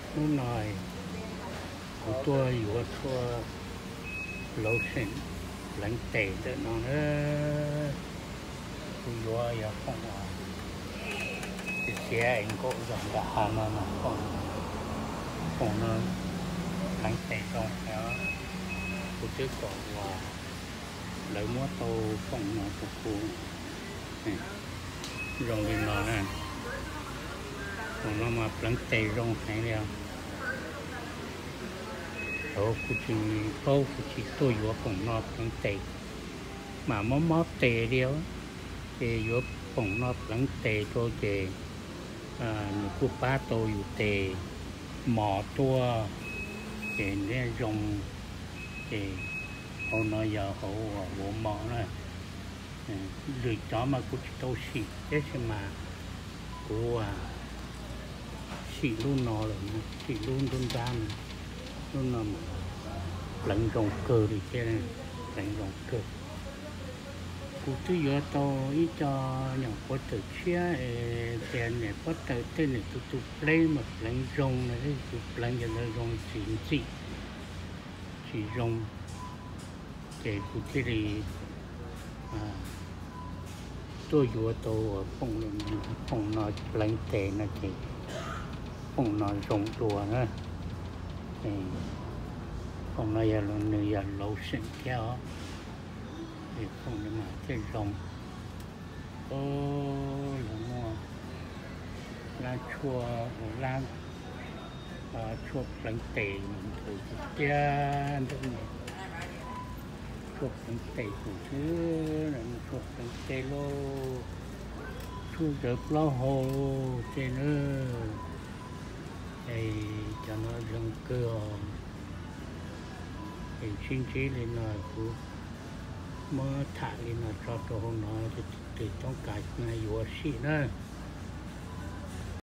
Hnub no kuv tuaj yuav tshuaj lotion pleev tes ntawm no na. Kuv yuav yog foom xiav es nkaum zog nram hav no mas foom no pleev tes zoo heev. Kuv twb pom uas lawv muab tau foom no rau kuv zoo li no na. Foom no mas pleev tes zoo heev li os. Thaum kuv tsis paub kuv tsis tuaj yuav foom no pleev tes, mas mob mob tes li, ces yuav foom no pleev tes rau ces nws kuj pab tau yus tes mos tuaj, ces nws zoo. Ces hauv no yog hauv uas vov mos na. Lwm cov mas kuv tsis tau sim, tab sis mas kuv sim lub no lawm, sim lub nruab nrab no. Lub no pleev zoo kawg li thiab, pleev zoo kawg. Kuv twb yuav tau ib co nyuam pob tawm tshiab es tias niam pob tawm tej niam tus tus pleev mas pleev zoo no, tus pleev cov ntawd zoo tsis ntxim, tsis zoo. Ces kuv thiaj li tuaj yuav tau uas foom no pleev tes no ces foom no zoo dua na. Foom no yog nws yog lotion thiab os, es foom no mas thiaj zoo. Lawv muaj lab tshuaj, lab tshuaj pleev tes ntawd tiag tiag ntawm no. Tshuaj pleev tes kuv xwb, tshuaj pleev tes lauj, tshuaj zawv plaub hau tej na. Es cov no zoo kawg os. Es sib ntsib li no kuv muab tham li no tso rau hauv no, tus twg toob kas yuav sim na.